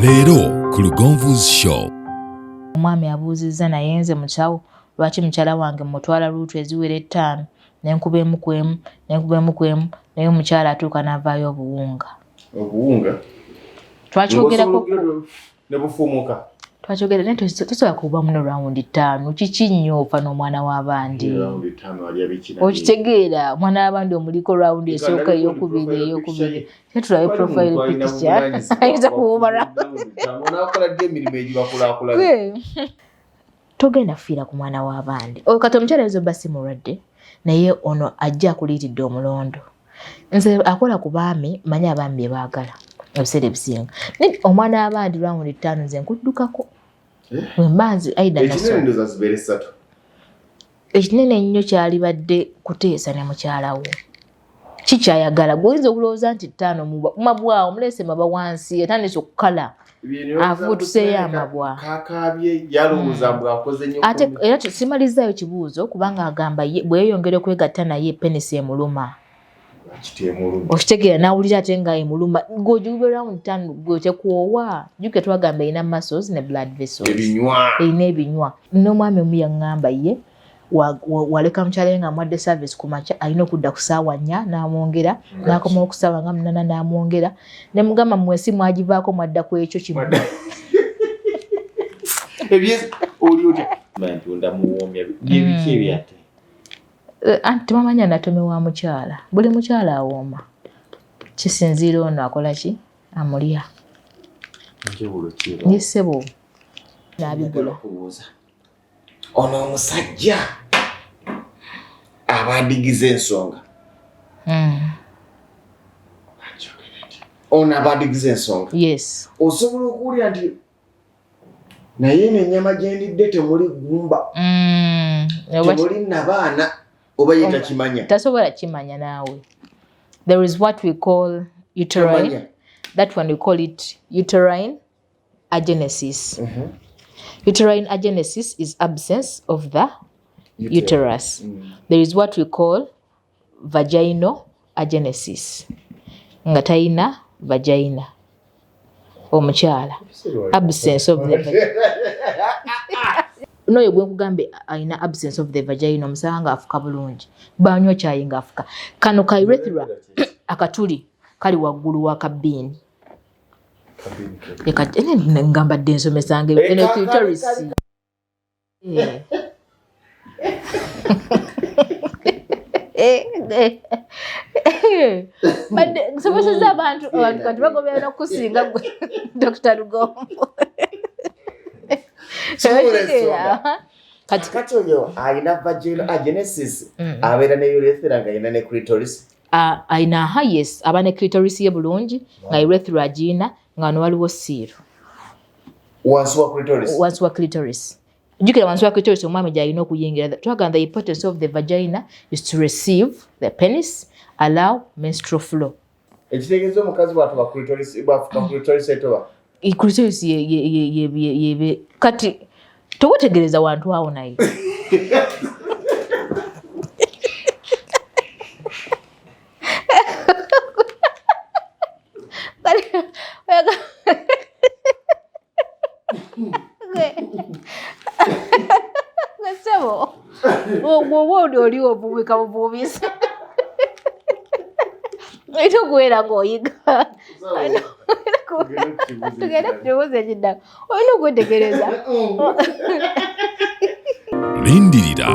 Leero ku Lugonvu's Show. Omwami abuuzizza naye nze musawo lwaki mukyala wange mutwala luutu eziwera ettaano nenkuba emu ku emu nenkuba emu ku emu naye omukyala atuuka n'avaayo obuwunga. Obuwunga? Twakyogerako ne bufuumuka. Twakyogera naye tosobola kuba muno rawundi ttaano kiki nnyo ofa n'omwana w'abandi okitegeera omwana w'abandi omuliko rawundi esooka eyokubiri eyokubiri te tulabe profile picture ayinza kuwuba togenda kufiira ku mwana w'abandi oyo kati omukyala ayinza obba si mulwadde naye ono ajja akuliiridde omulondo nze akola ku baami manyi abaami bye baagala ebiseera ebisinga naye omwana w'abandi rawundi ttaano nze nkuddukako eh? wemba nze aida ekinene ennyo kyalibadde kuteesa ne mukyala wo kikyayagala gwe oyinza okulowooza nti ttaano mabwa omuleese maba wansi atandise okukala afuutuseeyo amabwa ate era simalizaayo kibuuzo kubanga agamba bwe yeyongera okwegatta naye penisi emuluma okitegeera nawulira ate nga emuluma gweogiwube round tano gwe tekwowa jukira twagamba erina muscles ne blood vessels erina ebinywa n'omwami omu yaŋŋamba ye waleka mukyala we nga amuwadde service ku makya alina okudda ku saawa nnya n'amwongera n'akomawo ku saawa nga munana n'amwongera ne mugamba mwe si mwagivaako mwadda ku ekyo kimu eh, anti tebamanya anatomy wa mukyala buli mukyala awooma kisinziira ono akola ki amulya ye ssebo n'abigula ono omusajja abandigiza ensonga hmm. ono abandigiza ensonga yes osobola okuwulira nti naye eno ennyama gyendidde temuli gumba hmm. temuli nabaana oba ye takimanya tasobola kimanya naawe there is what we call uterine that one we call it uterine agenesis. Mm -hmm. Uterine agenesis is absence of the uterus. There is what we call vaginal agenesis. Nga tayina vagina. Omukyala. Absence of the vagina. Noyo gwe nkugambe alina absence of the vagina omusanga nga afuka bulungi. Banywa kyayi nga afuka. Kano ka urethra akatuli kali waggulu wa kabbiini. Nga mbadde nsomesanga eno clitoris. Badde nsomeseza abantu abantu kati bagobera n'okusinga gwe Dr. Lugonvu. Kati kati oyo alina vaginal agenesis abeera ne urethra nga alina ne clitoris. Alina aha yes aba ne clitoris ye bulungi nga urethra agiina nga wano waliwo siiru wansi wa clitoris wansi wa clitoris jjukira wansi wa clitoris omwami gy'alina okuyingira twagamba the importance of the vagina is to receive the penis allow menstrual flow ekitegeeza omukazi bw'atuba clitoris bw'afuka clitoris etoba clitoris ye kati towetegereza wantu awo naye sebo bwoba oli oli obuubika bubuubisi olina okubeera ng'oyiga tugende ku kibuuzo ekiddako olina okwetegereza lindirira.